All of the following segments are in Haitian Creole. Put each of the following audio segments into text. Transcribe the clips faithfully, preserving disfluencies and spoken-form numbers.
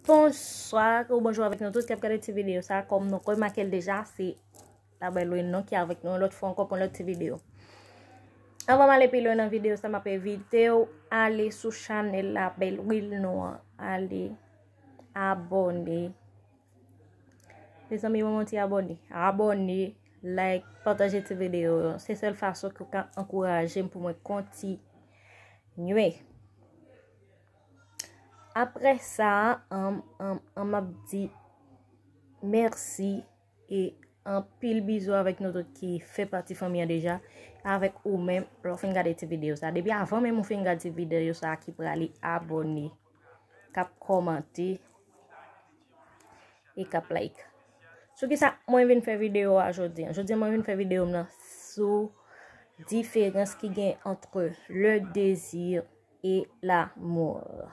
Bonswa ou bonjou avèk nou tout k ap gade ti videyo sa. Kòm nou remake l deja, se Labèl Will non ki avèk nou yon lòt fwa ankò pou yon lòt ti videyo. Anvan m ale pi lwen nan videyo sa, m ap envite w ale sou chanèl Labèl Will nou an. Ale abòne. Mezanmi, ban m yon ti abòne. Abòne, like, pataje ti videyo yo. Se sèl fason ke w ka ankouraje m pou mwen kontinye. Apre sa, an, an, an, m ap di mèsi e anpil bizou avèk nou tout ki fè pati fanmi an deja. Avèk ou menm, lè w fin gade ti videyo sa. Depi avan menm ou fin gade ti videyo sa ki prale abòne, k ap kòmante e k ap like. Sou kisa mwen vin fè videyo a jodi a? Jodi a mwen vin fè videyo m nan sou diferans ki gen entre le désir et l'amour.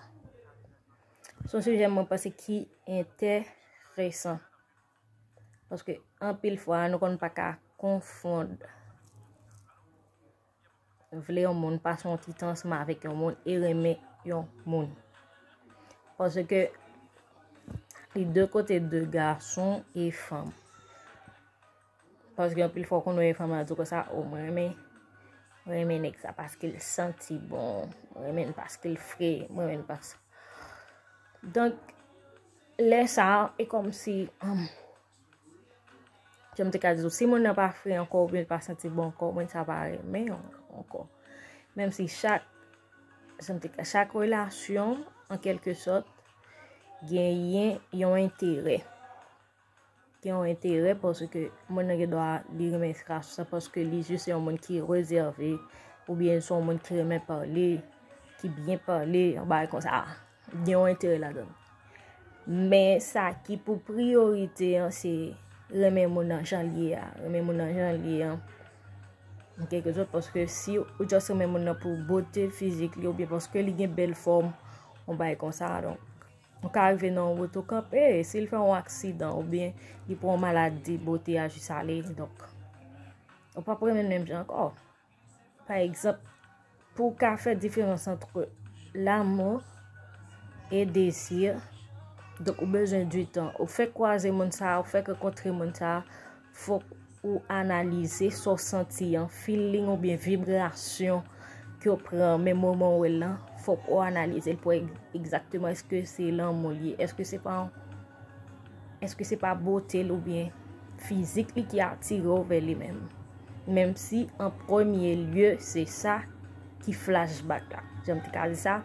Se yon sijè mwen panse ki enteresan. Paske anpil fwa nou konn pa ka konfonn vle yon moun, pase yon ti tan ansanm avèk yon moun e renmen yon moun. Paske li de kote de gason e fanm. Paske anpil fwa w konn wè fanm la di w konsa, o mwen renmen, mwen renmen nèg sa paske l santi bon, mwen renmen l paske l fre, mwen renmen l paske. Donk, lè sa, e kòmsi, um, jan m te ka di w, si moun nan pa fre ankò oubyen l pa santi bon ankò, moun sa pa renmen w ankò. Menm si chak, jan m te ka, chak relasyon, an kèlke sòt, genyen yon enterè. Gen yon enterè paske moun nan gen dwa li renmen gason sa paske li jis se yon moun ki rezève oubyen se yon moun ki renmen pale, ki byen pale, yon bagay konsa. Gen yon enterè ladan l. Men sa ki pou priyorite an, se renmen moun nan jan l ye a. Renmen moun nan jan l ye a. An kèlke sòt, paske si ou just renmen moun nan pou bote fizik li, oubyen paske li gen bèl fòm, yon bagay konsa, donk, ou ka rive nan yon woto kanpe, si l fè yon aksidan, oubyen li pran yon maladi, bote a jis ale, donk, ou p ap renmen l menm jan ankò. Pa egzanp, pou w ka fè diferans ant lanmou e dezi, donk ou bezwen di tan. Ou fèk kwaze moun sa a, ou fèk rankontre moun sa a, fòk ou analize sa w santi an, feeling oubyen vibrasyon ke w pran menm moman w wè l lan, fòk ou analize l pou wè egzakteman èske se lanmou l ye, èske se pa yon Èske se pa bote l oubyen fizik li ki atire w vè li menm? Menm si an premye lye se sa ki flashback la. Jan m te ka di sa,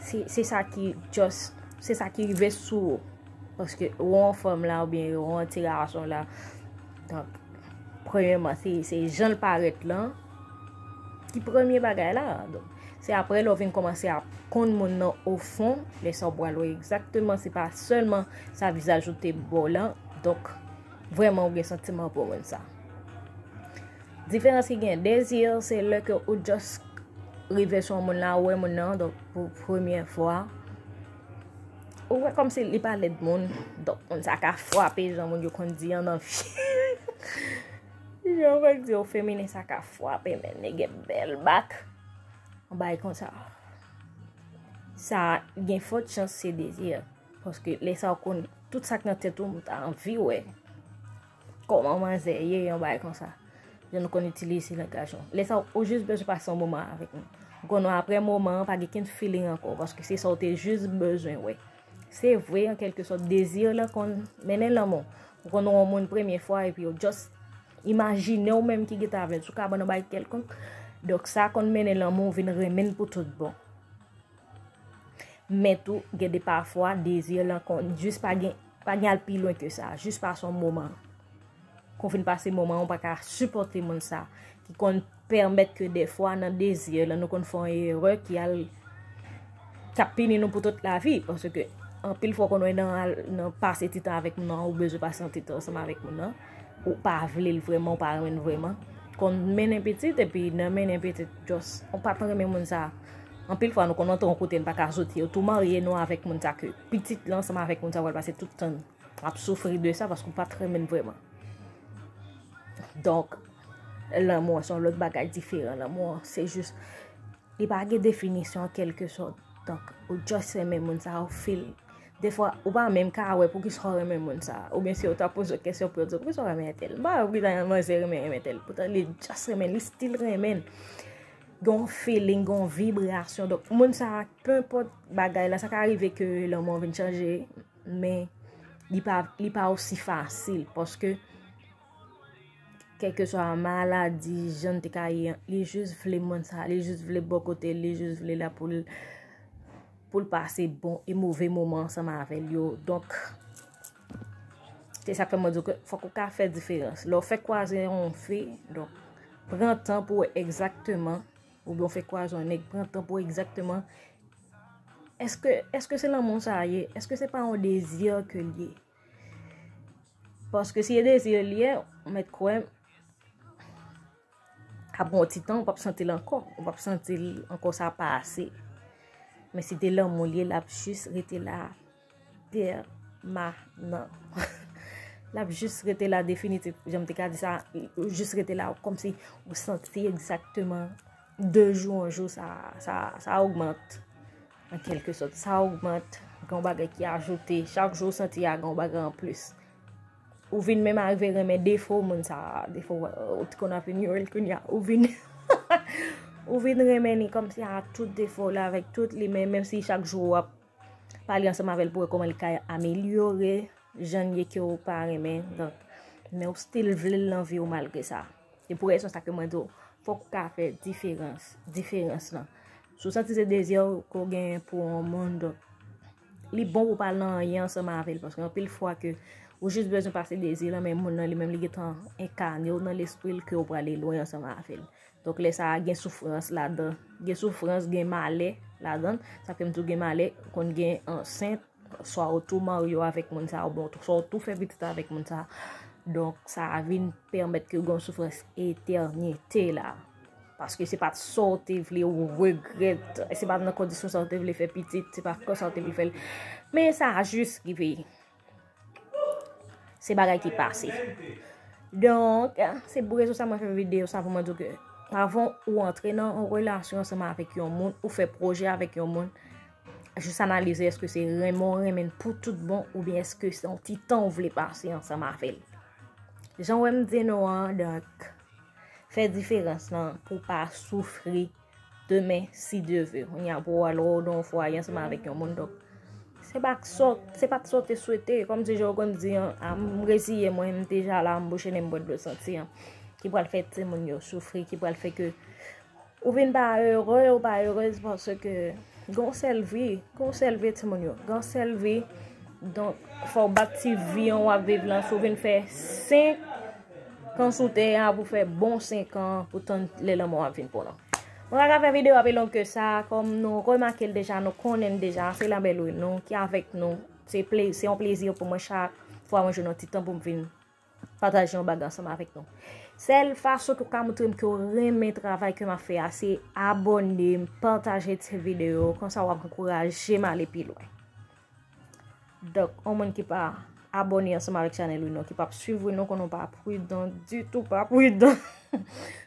se, se sa ki just, se sa ki rive sou ou. Paske ou an fanm la oubyen ou an ti gason la. Donk, premyèman, se, se jan l parèt lan ki premye bagay la. Donk, se apre lè w vin kòmanse ap konn moun nan ofon, lè sa w pral wè egzakteman se pa sèlman sa vizaj ou te ba w lan. Donk, vrèman ou gen santiman pou moun sa. Diferans ki gen, dezi, se lè ke ou just rive sou yon moun la, ou wè moun nan, donk, pou premyè fwa, ou wè kòmsi li pa lèd moun, donk, moun sa ka frape, jan moun yo konn di an nan fim. Jan yo konn di yo feminen, sa ka frape, men li gen bèl bak. Yon bagay konsa. Sa gen fòt chans se dezi. Paske lè sa w konn tout sa k nan tèt ou, m ta anvi wè kòman manzè ye, yon bagay konsa. Jan nou konn itilize langaj nou. Lè sa w, ou jis bezwen pase yon moman avèk nou. Ou konn wè apre moman an, pa gen kenn feeling ankò, paske se sa w te jis bezwen wè. Se vre, an kèlke sòt, dezi lan konn mennen lanmou. Ou konn wè yon moun premye fwa, epi ou just imajine w menm ki gentan avè l sou kabann yon bagay kèlkonk. Donk, sa konn mennen lanmou, ou vin renmen l pou tout bon. Men tou, gen de pafwa, dezi lan konn jis pa gen, pa gen al pi lwen ke sa, jis pase yon moman. Kon fin pase moman, ou pa ka sipòte moun sa, ki konn pèmèt ke dèfwa nan dezi lan, nou konn fè yon erè ki al, k ap pini nou pou tout lavi, paske anpil fwa konn wè nan al, nan pase ti tan avèk moun nan, ou bezwen pase yon ti tan ansanm avèk moun nan, ou pa vle l vrèman, ou pa renmen l vrèman. Konn mennen pitit, epi nan mennen pitit, just, ou pa t renmen moun sa. Anpil fwa, nou konn antre yon kote, n pa ka soti, ou tou marye nou avèk moun sa ke pitit lan ansanm avèk moun sa pral pase tout tan ap soufri de sa, paske ou pa t renmen l vrèman. Donk, lanmou an se yon lòt bagay diferan. Lanmou an, se jis, li pa gen definisyon an kèlke sòt. Donk, ou just renmen moun sa, ou feel. Defwa, ou pa menm ka wè poukisa w renmen moun sa. Oubyen si yo ta poze w kesyon pou yo di w, poukisa w renmen entèl? M pa wè poukisa yon manzè renmen, renmen entèl. Poutan li just renmen, li still renmen. Gen yon feeling, gen yon vibrasyon. Donk, moun sa, pe enpòt bagay la, sa ka rive ke lanmou an vin chanje, men li pa, li pa osi fasil. Paske, kèlkeswa maladi, jan l te ka ye, li jis vle moun sa, li jis vle bò kote, li jis vle la pou l, pou l pase bon e move moman ansanm avè l yo. Donk, se sa k fè mwen di w ke fòk ou ka fè diferans. Lè w fè kwaze yon fi, donk, pran tan pou w wè egzakteman, oubyen w fè kwaze yon nèg, pran tan pou w wè egzakteman, èske, èske se lanmou sa ye? Èske se pa yon dezi ke l ye? Paske si e dezi l ye, ou mèt kwè, apre yon ti tan, ou p ap santi l ankò. Ou p ap santi l ankò, sa pase. Men si te lanmou l ye, l ap jis rete la, pèmanan. L ap jis rete la definitif. Jan m te ka di sa, ou jis rete la, kòmsi ou santi egzakteman de jou an jou, sa, sa, sa ogmante. An kèlke sòt, sa ogmante. Gen yon bagay ki ajoute. Chak jou ou santi a gen yon bagay anplis. Ou vin menm arive renmen defo moun sa, defo, ou te konn ap inyore l, kounye a ou vin, ou vin renmen li kòmsi a tout defo l, avèk tout li, men menm si chak jou w ap pale ansanm avè l pou wè kòman li ka amelyore jan l ye ke w pa renmen, donk, men ou still vle l nan vi w malgre sa. E pou rezon sa ke mwen di w, fòk ou ka fè diferans, diferans lan. Si w santi se dezi ke w gen pou yon moun, donk, li bon pou w pa al nan anyen ansanm avè l, paske anpil fwa ke ou jis bezwen pase dezi lan, men moun nan li menm li gentan enkane w nan lespri l ke w prale lwen ansanm avè l. Donk, lè sa a, gen soufrans ladan. Gen soufrans, gen malè ladan. Sa fè m di w gen malè, konn gen ansent, swa ou tou marye w avèk moun sa, oubyen swa ou tou fè pitit avèk moun sa. Donk, sa a vin pèmèt ke gen yon soufrans etènite la. Paske se pa t sa w te vle, ou regrèt. Se pa t nan kondisyon sa w te vle fè pitit, se pa konsa w te vle fè l. Men sa a jis rive. Se bagay ki pase. Donk, se pou rezon sa mwen fè videyo sa pou mwen di w ke avan ou antre nan yon relasyon ansanm avèk yon moun, ou fè pwojè avèk yon moun, jis analize èske se renmen w renmen l pou tout bon oubyen èske se yon ti tan ou vle pase ansanm avè l. Jan w wè m di nou an, donk, fè diferans lan pou w pa soufri demen, si Dye vle. Kounye a pou w al wè w nan yon fwaye ansanm avèk yon moun. Donk, se pa k sa w, se pa t sa w te swete. Kòmsi jan yo konn di an, a, m reziye mwen, m deja la, m bouche nen m, m bwè dlo santi an. Ki pral fè timoun yo soufri, ki pral fè ke ou vin pa ere, ou pa erez, paske gen yon sèl vi, gen yon sèl vi, timoun yo, gen yon sèl vi. Donk, fò w bat ti vi an w ap viv lan, si w vin fè senk kan sou tè a pou fè bon senk an, pou tann lè lanmò ap vin pran w. Mwen pa ka fè videyo a pi long ke sa, kòm nou remake l deja, nou konnen l deja, se Labelle Wilnou ki avèk nou. Se ple-, se yon plezi pou mwen chak fwa mwen jwenn yon ti tan pou m vin pataje yon bagay ansanm avèk nou. Sèl fason ke w ka montre m ke w renmen travay ke m ap fè a, se abòne m, pataje ti videyo, konsa w ap ankouraje m ale pi lwen. Donk, yon moun ki pa abòne ansanm avèk chanèl Wilnou, ki p ap swiv Wilnou, konnen w pa pridan ditou, pa pridan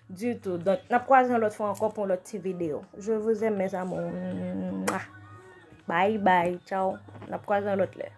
ditou. Donk, n ap kwaze yon lòt fwa ankò pou yon lòt ti videyo. Je vous aime, mes amours. Mwa. Bye bye, ciao. N ap kwaze yon lòt lè.